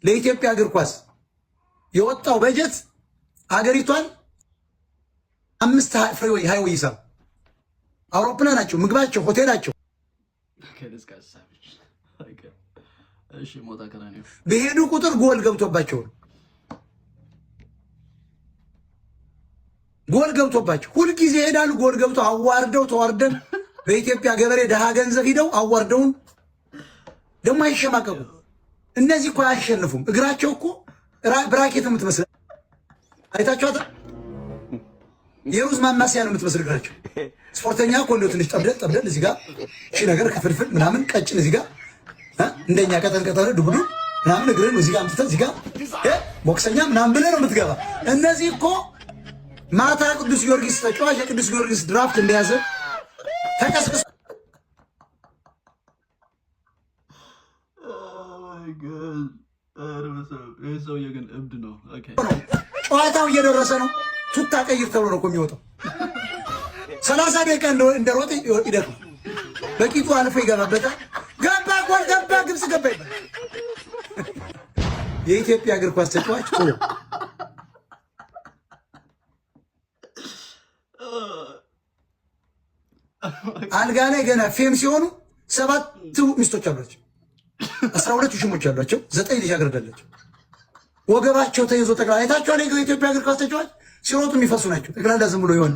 ለኢትዮጵያ እግር ኳስ የወጣው በጀት አገሪቷን አምስት freeway highway ይሰራል። አውሮፕላናቸው፣ ምግባቸው፣ ሆቴላቸው Okay, this guy's savage. Okay. እሺ፣ ሞጣ ቀራኒዮ። በሄዱ ቁጥር ጎል ገብቶባቸው ነው። ጎል ገብቶባቸው ሁልጊዜ ይሄዳሉ። ጎል ገብቶ አዋርደው ተዋርደን በኢትዮጵያ ገበሬ ድሃ ገንዘብ ሂደው አዋርደውን ደግሞ አይሸማቀቁ። እነዚህ እኮ አያሸንፉም። እግራቸው እኮ ብራኬት ነው የምትመስል። አይታችኋታል። የሩዝ ማማሰያ ነው የምትመስል እግራቸው። ስፖርተኛ እኮ እንደው ትንሽ ጠብደል ጠብደል እዚህ ጋር እሺ ነገር ክፍልፍል ምናምን ቀጭን እዚህ ጋር እንደኛ ቀጠን ቀጠን ዱብዱ ምናምን እግርን እዚህ ጋር አምጥተህ እዚህ ጋር ቦክሰኛ ምናምን ብለህ ነው የምትገባ። እነዚህ እኮ ማታ ቅዱስ ጊዮርጊስ ተጫዋች የቅዱስ ጊዮርጊስ ድራፍት እንደያዘ ተቀስቅሶ ይህ ሰውዬ ግን እብድ ነው። ነው ጨዋታው እየደረሰ ነው። ቱታ ቀይር ተብሎ ነው እኮ የሚወጣው። 30 ደቂቃ እንደሮጠ ይደክማል። በቂጡ አልፎ ይገባበታል። ገባ፣ ጎል ገባ፣ ግብፅ ገባ ይባላል። የኢትዮጵያ እግር ኳስ ተጫዋች ጥሩ አልጋ ላይ ገና fame ሲሆኑ ሰባት ሚስቶች አሏቸው፣ 12 ውሽሞች አሏቸው፣ ዘጠኝ ልጃገረድ አላቸው። ወገባቸው ተይዞ ጠቅላላ አይታችኋል። የኢትዮጵያ እግር ኳስ ተጫዋች ሲሮጡ የሚፈሱ ናቸው። ጠቅላላ ዝም ብሎ የሆነ